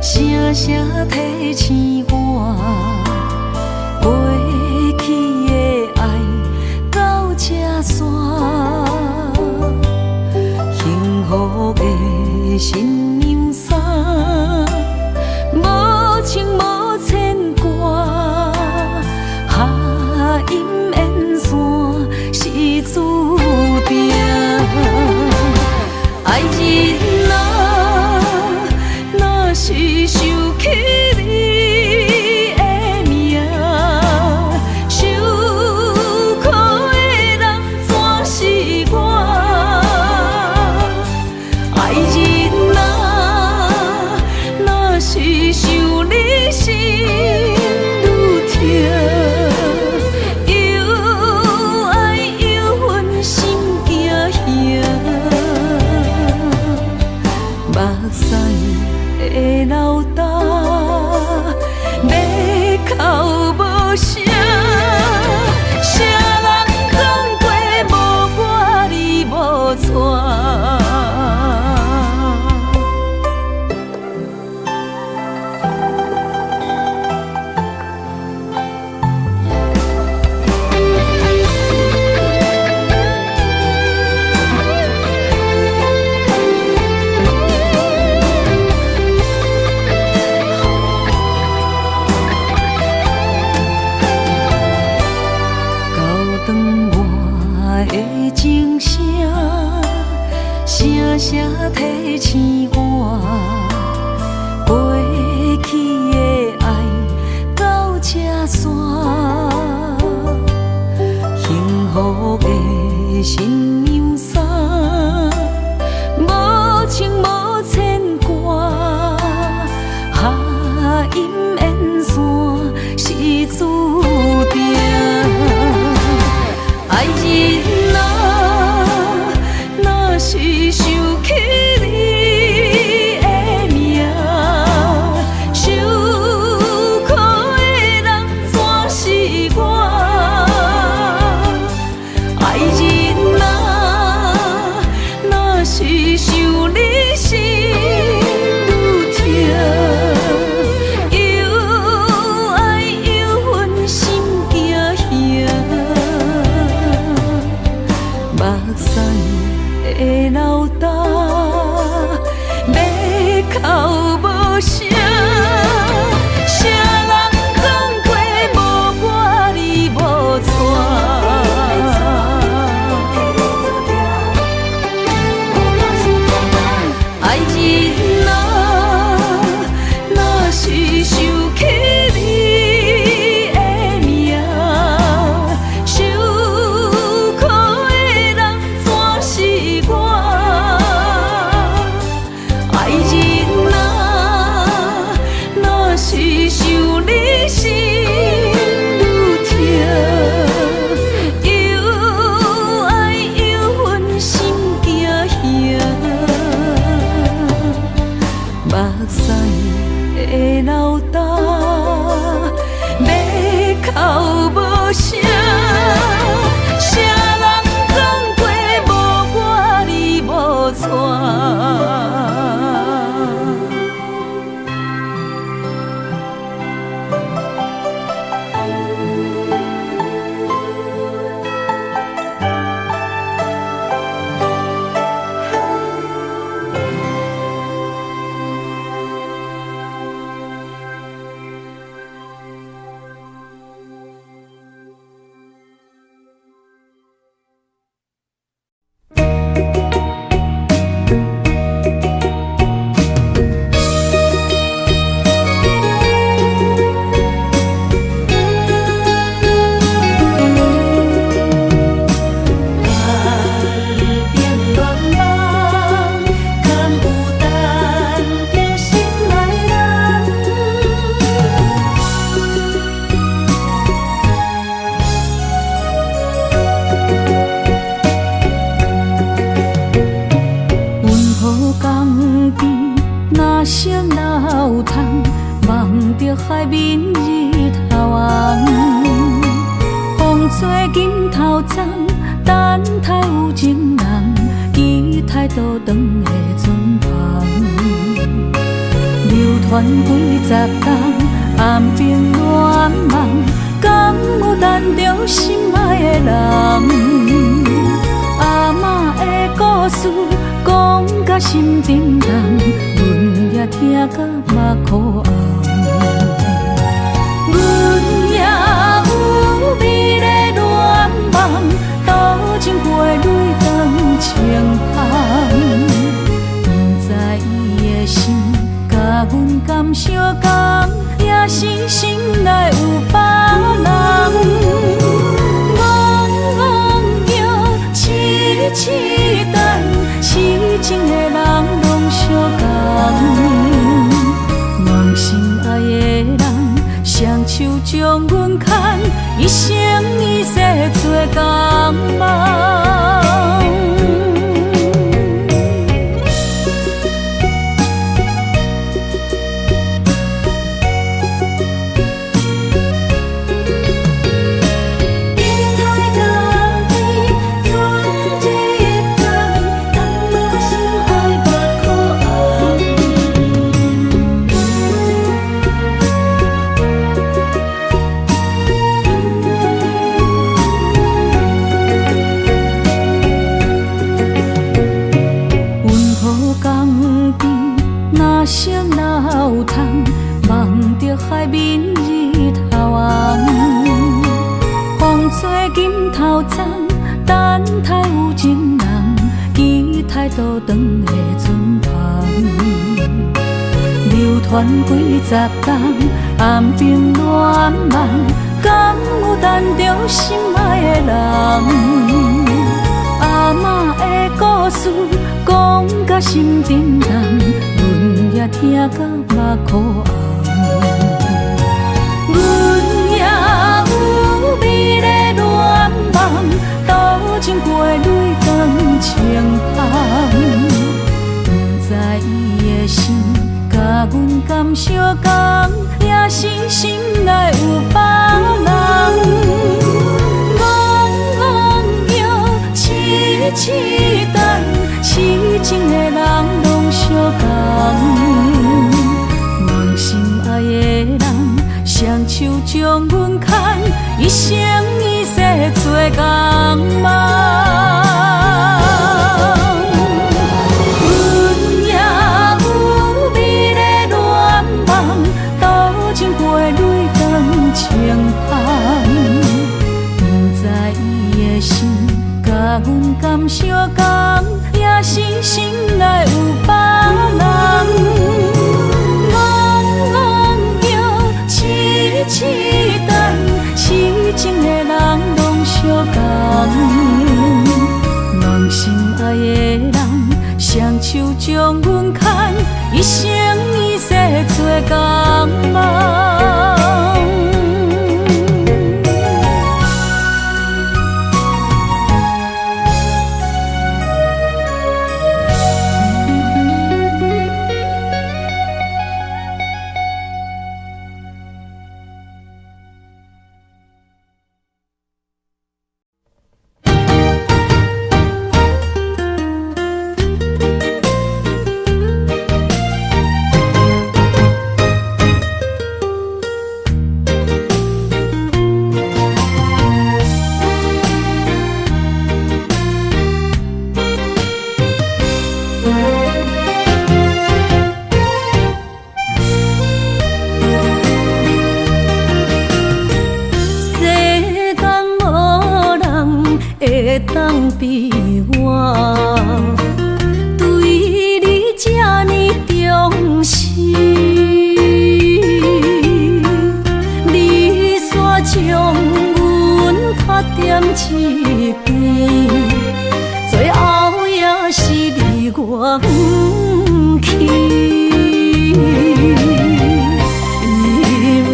声声提醒我，过去的爱到这煞，幸福的新娘衫，无情无牵挂，合音缘线是注定。爱人啊，若是想起你的名，受苦的人怎是我？爱人啊，若是想你心愈痛，又爱又恨心惊吓。目屎会流干，欲哭无声。啥人讲过无我你无娶？到断我的情声，声声提醒我，过去的爱到这煞，幸福的新娘衫，无情无牵挂，合音缘线是注定。爱人啊，若是想起你的名，受苦的人怎是我？爱人啊，若是想你心愈痛，又爱又恨心惊吓。目屎会流干，欲哭无声。啥人讲过无我你无娶？爱人啊，若是想起你的名，受苦的人怎是我？爱人啊，若是想你心愈痛，又爱又恨心惊吓。目屎会流干，欲哭无声。啥人讲过无我你无娶？惜哪有通，望著海面日頭紅。風吹金頭鬃，等待有情人，期待倒轉的船帆。流傳幾十冬，暗冰戀夢，敢有等著心愛的人？阿嬤的故事講甲心沉重，阮也聽甲目眶紅。阮也有美麗願望，渡情花蕊當情香。不知伊的心，佮阮敢相仝，抑是心內有別人。戇戇叫，痴痴等，痴情的人攏相仝。望心愛的人，雙手將阮牽，一生一世做共夢。若惜哪有通，望著海面日頭紅。風吹金頭鬃，等待有情人，期待倒轉的船帆。流傳幾十冬，暗冰戀夢，敢有等著心愛的人？阿嬤的故事講甲心沉重，阮也聽甲目眶紅。阮也有美麗願望，渡情花蕊當情香。不知伊的心，佮阮敢相仝，抑是心內有別人。戇戇叫，痴痴等，痴情的人攏相仝。望心愛的人，雙手將阮牽，一生一世做共夢。阮也有美麗願望，渡情花蕊當情香。不知伊的心，佮阮敢相仝，抑是心內有別人。戇戇叫，痴痴等，痴情的人攏相仝。望心愛的人，雙手將阮牽，一生一世做共夢。會當比我對你這呢重視，你煞將阮拍踮一邊，最後也是離我遠去。今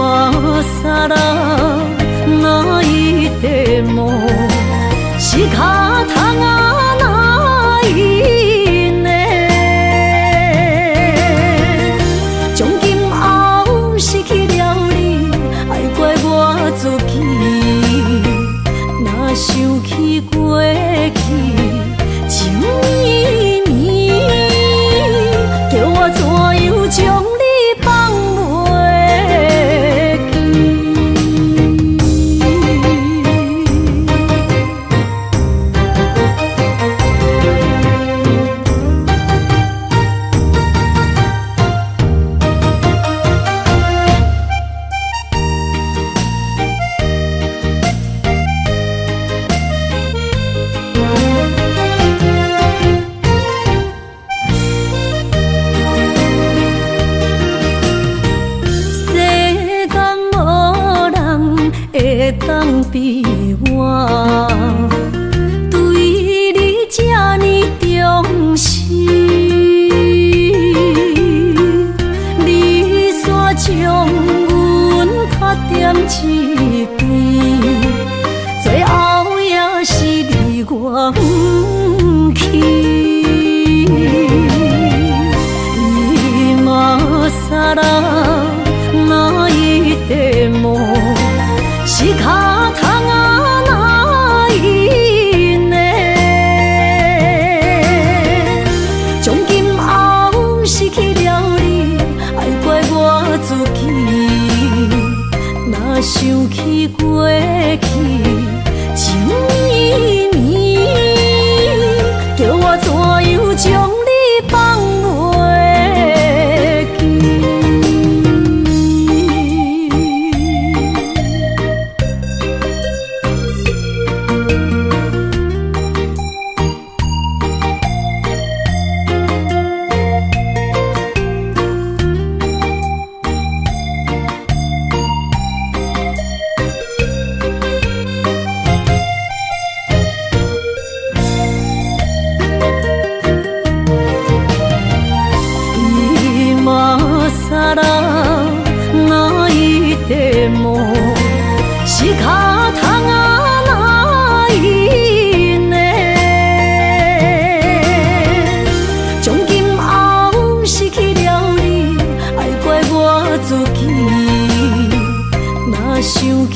更泣いても仕方が比我對你這呢重視，你煞將阮拍踮一邊，最後也是離我遠去。今更泣いても仕方がないね。從今後失去了你，愛怪我自己。若想起過去情綿綿，叫我怎樣將你放袂記？今更泣いても仕方がないね。從今後失去了你，愛怪我自己。若想起